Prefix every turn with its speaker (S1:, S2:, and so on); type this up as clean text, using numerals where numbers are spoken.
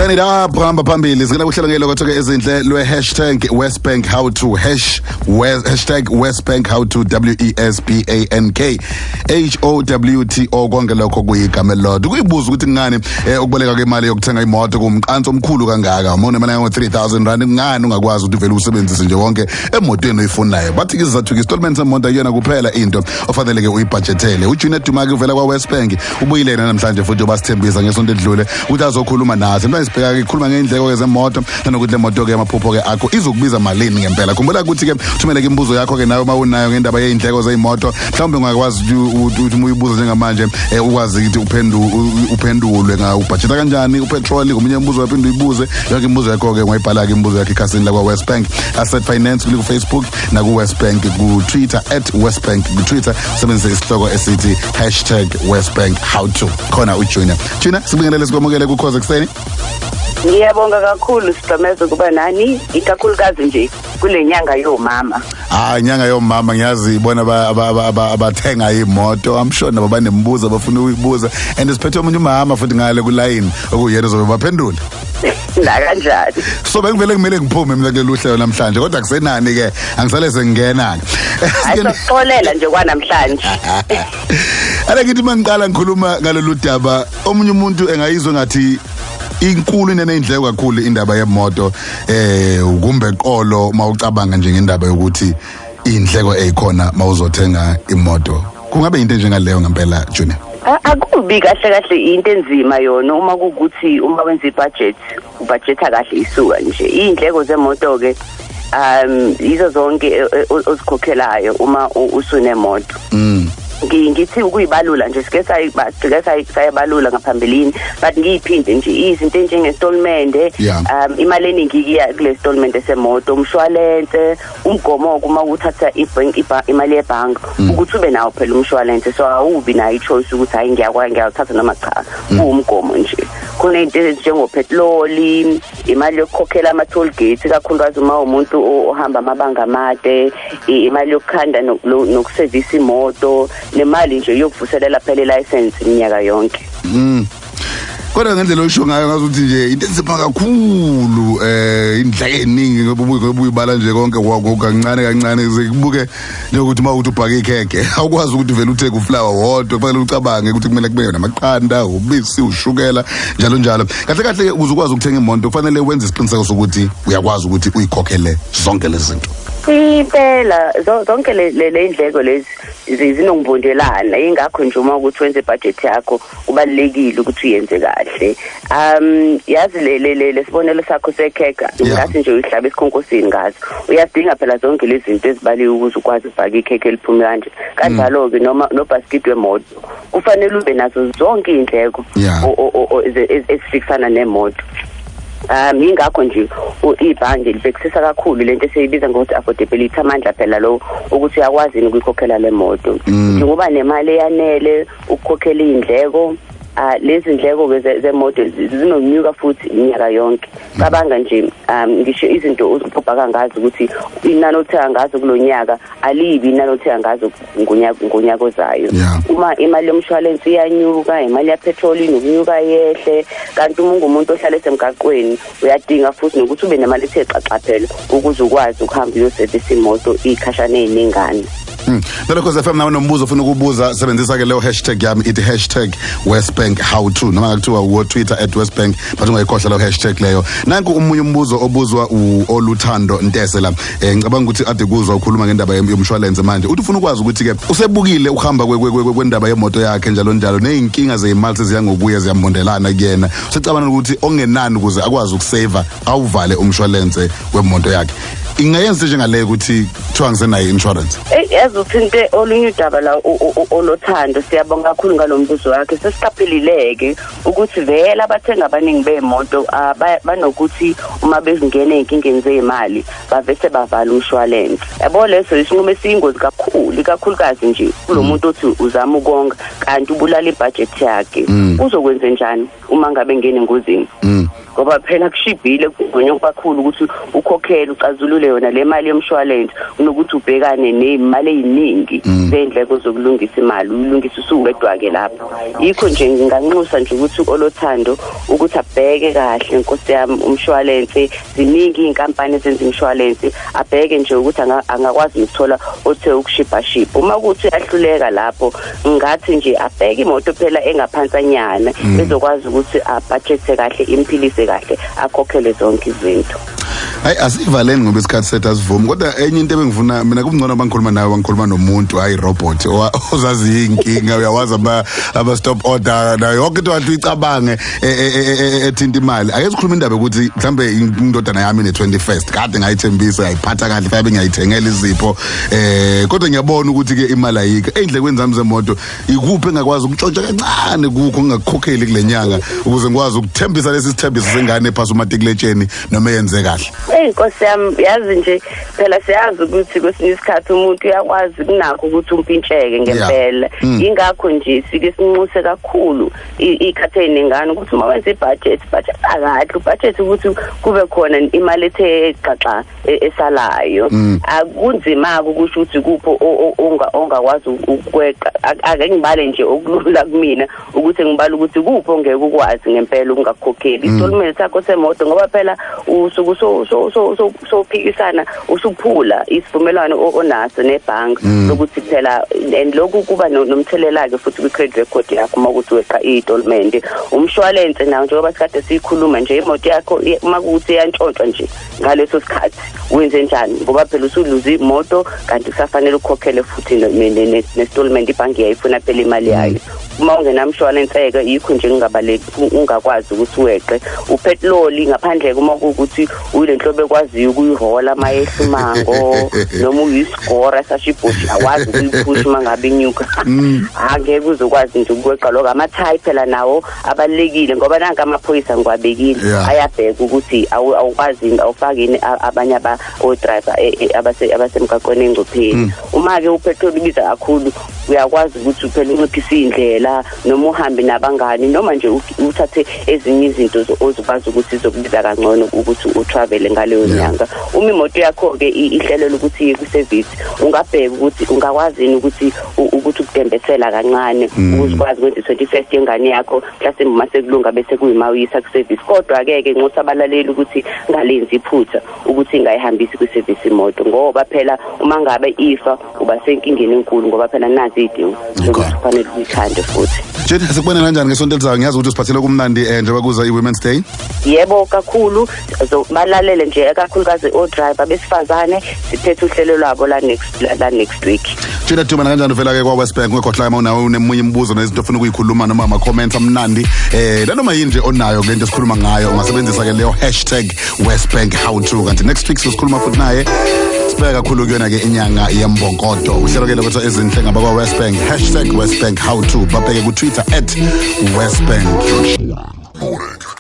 S1: Turn it up, hamba phambili. Singena kuhlelo ngelokotho ke ezinhle lwe #WesBank how to #WesBank how to WESBANK HOWTO konke lokho kuyigama elilodwa. Kuyibuza ukuthi ngani ukuboleka kwemali yokuthenga imoto kumqanso omkhulu kangaka. Uma unemali yango 3000 rand ngani ungakwazi ukuthi uvele usebenzise nje wonke emotweni oyifunayo. Bathi ke izizathu ke installment semoto akuyona kuphela into ofanele ke uyibudgetele. UJunior Dumake uvela kwa WesBank ubuyile namhlanje futhi obasithembisa ngesonto edlule ukuthi azokhuluma nathi. Manje sibheka ke ikhuluma ngeindleko zemoto nanokuthi le moto ke amaphupho ke akho izokubiza malini ngempela. Khumbula ukuthi ke uthumele ke imibuzo yakho ke nawe mawunayo ngendaba yeindleko zeimoto. Mhlawumbe ungakwazi ukuthi uyibuza njengamanje ukwazi ukuthi uphendulwe nga ubudgeta kanjani upetrol ngomunye umbuzo waphinde uyibuze yonke imibuzo yakho ke ungayibhala ke imibuzo yakho ekhasini la kwa WesBank Asset Finance ku Facebook na ku WesBank ku Twitter @WesBank ku Twitter usebenzise isihloko esithi #WesBank how to. Khona uJunior. Junior, sibingelele sikwamukele kukhoze kuseni.
S2: Ngiyabonga kakhulu Sigqemeza kuba nani ikakhulukazi nje kule nyanga yomama.
S1: Ah, inyanga yomama ngiyazi ibona abathenga imoto. I'm sure nabo banembuzo abafuna ukuyibuza and siphethe omunye umama futhi ngale ku line okuyena ozobe baphendula.
S2: La kanjani?
S1: So bengivele kumele ngiphume mina kulolu hlelo namhlanje kodwa kusenani ke angisale sengingena ke.
S2: Ayixolela nje kwanamhlanje.
S1: Ake ngithi mangiqala ngikhuluma ngalolu daba omunye umuntu engayizwa ngathi inkulu inenendleko kakhulu indaba yemoto ukumbe qolo mawucabanga nje ngendaba yokuthi indleko ezikhona mawuzothenga imoto. Kungabe into enjengaleyo ngempela Junior?
S2: Akubi kahle kahle into enzima yona uma kukuthi uma wenza ibudget ubudgeta kahle isuka nje indleko zemoto ke yizo zonke ozikhokhelayo uma usunemoto. Ngithi ukuyibalula nje sike sayibalula ngaphambilini but ngiyiphinde nje izinto enjenge-installment imali eningi iya kule installment esemoto, umshwalense, umgomo uma uthatha imali yebhanki ukuthi ube nawo phela umshwalense, so awubi nayo i-choice ukuthi hayi ngiyawuthatha noma cha, kuwumgomo nje. Khona into ezinjengopetroli, imali yokukhokhela ama-toll gate ikakhulukazi uma umuntu ohamba amabanga amade, imali yokukhanda nokusevisa imoto, nemali nje yokuvuselela phela ilicense iminyaka yonke.
S1: Kodwa ngendlela oyisho ngayo ngazuthi nje into enzima kakhulu indleko eningi ngoba uyibala nje konke kancane kancane kubuke njengokuthi uma uthi ubhake ikhekhe awukwazi ukuthi vele utheke uflower wodwa, kufanele ucabange ukuthi kumele kube namaqanda, ubisi, ushukela njalo njalo. Kahle kahle ukuze ukwazi ukuthenga imoto kufanele wenze isiqiniseko sokuthi uyakwazi ukuthi uyikhokhele zonke lezi zinto.
S2: Impela zonke le indleko lezi zinokubondelana, ingakho nje uma ukuthi wenze budget yakho kubalekile ukuthi uyenze kahle. Yazi le lesibonelo sakho sekhekha ngathi nje uyihlaba esikhonkosini ngazo. Uyadinga phela zonke lezi zinto ezibaliwe ukuze ukwazi ukubhaka ikhekhe eliphume kanje. Kanjalo ke noma no basket wemoto kufanele ube nazo zonke indleko ezifikisana nemoto. Ingakho nje ibhange libhekisisa kakhulu lento esiyibiza ngokuthi affordability, amandla phela lo ukuthi uyakwazi yini ukuyikhokhela le moto. Njengoba nemali eyanele ukukhokhela indleko, lezi ndleko ke zemoto zinonyuka futhi iminyaka yonke. Cabanga nje ngisho izinto ozibhaka ngazo ukuthi inani othenga ngazo kulonyaka alibi inani othenga ngazo ngonyaka ozayo. Uma imali yomshwalense iyanyuka, imali ya petrol inokunyuka yehle, kanti uma ungumuntu ohlala esemgaqweni uyadinga futhi nokuthi ube nemali ethe xaxa phela ukuze ukwazi ukuhamba uyosevisa imoto ikhashana eziningana.
S1: Nalokho FM nawe nombuzo ufuna ukubuza sebenzisa ke leyo hashtag yami ithi #WesBank how to noma kuthiwa wo Twitter @WesBank but ungayikhohlwa leyo hashtag leyo. Nanku umunye umbuzo obuzwa uOluthando Ntese la ngicabanga ukuthi ade kuzwa ukhuluma ngendaba yomshwalense manje uthi ufuna ukwazi ukuthi ke usebukile uhamba kwendaba yemoto yakhe njalo njalo nezinkinga zezimali seziyangokuya ziyambondelana kuyena, usecabanga ukuthi ongenani ukuze akwazi ukusave awuvale umshwalense wemoto yakhe. Ingayenza njengaleyo ukuthi kuthiwa ngisenayo insurance?
S2: Yazi uthinte olunye udaba la olothando. Siyabonga kakhulu ngalombuzo wakhe. Sesiqaphelileke ukuthi vele abathenga abaningi bemoto banokuthi uma bezingena ey'nkingeni zey'mali bavese bavala umshwalense. Yabo leso isinqumo esiyingozi kakhulu, ikakhulukazi nje kulo muntu othi uzama ukonga kanti ubulala ibudget yakhe. Uzokwenza njani uma ngabe ngene engozini? Ngoba phela kushibhile, kungcono kakhulu ukuthi ukhokhele, ucazulule yona le mali yomshwalense, kunokuthi ubhekane nemali eziningi zendleko zokulungisa imali, uyilungisa usuwedwa ke lapho. Yikho nje nginganxusa nje ukuthi olothando ukuthi abheke kahle, nkosi yami, umshwalense. Ziningi iy'nkampani ezenza imishwalense, abheke nje ukuthi angakwazi ukuthola othe ukushibhashibha. Uma kuthi uyahluleka lapho, ngathi nje abheke imoto phela engaphansanyana, ezokwazi ukuthi abudgethe kahle, imphilise kahle, akhokhele zonke izinto.
S1: Hayi, asivaleni ngoba isikhathi sethu asivumi, kodwa enye into ebengifuna mina, kungcono bangikhuluma nawe, bangikhuluma nomuntu, hayi robot ozazi inkinga, uyawazi aba stop order nayo yonke into wathi uyicabange ethinta imali. Ake sikhuluma indaba ukuthi mhlambe indodana yami ne 21st, kade ngayithembisa, yayiphatha kahle, fabe ngiyayithengela izipho, kodwa ngiyabona ukuthi ke imali ayikho eyindlekweni zami zemoto. Ikuphi engakwazi ukutshontsha kancane kukho ngingakukhokheli kule nyanga, ukuze ngikwazi ukuthembisa lesi sithembiso sengane ephasa umatikuletsheni noma eyenze kahle?
S2: Eyi nkosi yami, yazi nje phela siyazi ukuthi kwesinye isikhathi umuntu uyakwazi kunakho ukuthi umpintsheke ngempela. Ingakho nje sike sinxuse kakhulu iy'khathi ey'ningana ukuthi uma wenza ibudget, budget kahle, ubudget ukuthi kube khona imali ethe xaxa esalayo. Akunzima-ke ukusho ukuthi kupho ongakwazi ukweqa. Ake ngibale nje okulula kumina ukuthi ngibale ukuthi kupho ongeke ukwazi ngempela ukungakukhokheli isitolimende sakho semoto, ngoba phela usuke sophikisana, usuphula isivumelwano onaso nebhanki lokuthi phela, and lokhu kuba nomthelela-ke futhi kwi-credit record yakho uma ukuthi weqa iy'tolimende. Umshwalense nawo, njengoba sikade siyikhuluma nje, imoto yakho uma kuwukuthi iyantshontshwa nje ngaleso sikhathi, wenze njani? Ngoba phela usuluze imoto, kanti kusafanele ukhokhele futhi nesitolimende, ibhanki iyayifuna phela imali yayo. Uma ungenamshwalense-ke, yikho nje kungabaleki ungakwazi ukuthi weqe upetroli, ngaphandle uma kuwukuthi uyile nhlobo ekwaziyo ukuyihola uma yehla umango, noma uyisigora sashibhoshi, awazi ukuyiphusha uma ngabe inyuka, angeke uzokwazi nje ukweqa lokho. Amathayi phela nawo abalulekile, ngoba nanka amaphoyisa ngiwabekile, ayabheka ukuthi awukwazi, awufaki yini abanye o-driver abasemgaqweni engcupheni. Uma-ke upetroli ubiza kakhulu, uyakwazi ukuthi phela unciphise iy'ndlela, noma uhambe nabangani, noma nje uthathe ezinye izinto ozokwazi ukuthi zizokubiza kangcono ukuthi utravele ngaleyo nyanga. Uma imoto yakho-ke ihlelelwe ukuthi iye kwi-service, ungabheka ukuthi ungakwazi yini ukuthi ukudembesela kancane, ukuze ukwazi ukwenza i-21st yengane yakho, mhlawumbe uma sekulunga bese kuyima uyisa ku-service. Kodwa-ke ke nxusa abalaleli ukuthi ngalenzi iphutha ukuthi ingayihambisi kwi-service imoto, ngoba phela uma ngabe ifa uba senkingeni enkulu, ngoba phela nazi iy'dingo zokuthi kufanele uyithande futhi.
S1: Jane, sikubone kanjani ngesonto elizayo? Ngiyazi ukuthi usiphathele kumnandi njengoba kuza i-Women's Day.
S2: Yebo, kakhulu. Balalele nje kakhulukazi o-driver besifazane, siphethe uhlelo lwabo la next week.
S1: Tshela Duma, kanjani uvela ke kwa Westbank, ungekhohlwa uma unawo nemunye imibuzo nezinto ofuna ukuyikhuluma, noma ama comments amnandi, nanoma yini nje onayo ngento esikhuluma ngayo, ungasebenzisa ke leyo #WestBankHowTo. Kanti next week sizokhuluma futhi naye, sibheka kakhulu kuyona ke inyanga yembonkodo. Uhlelo ke lokho ezinhle ngabakwa Westbank, #WestBankHowTo, babheke ku Twitter @WestBank.
S3: Morning.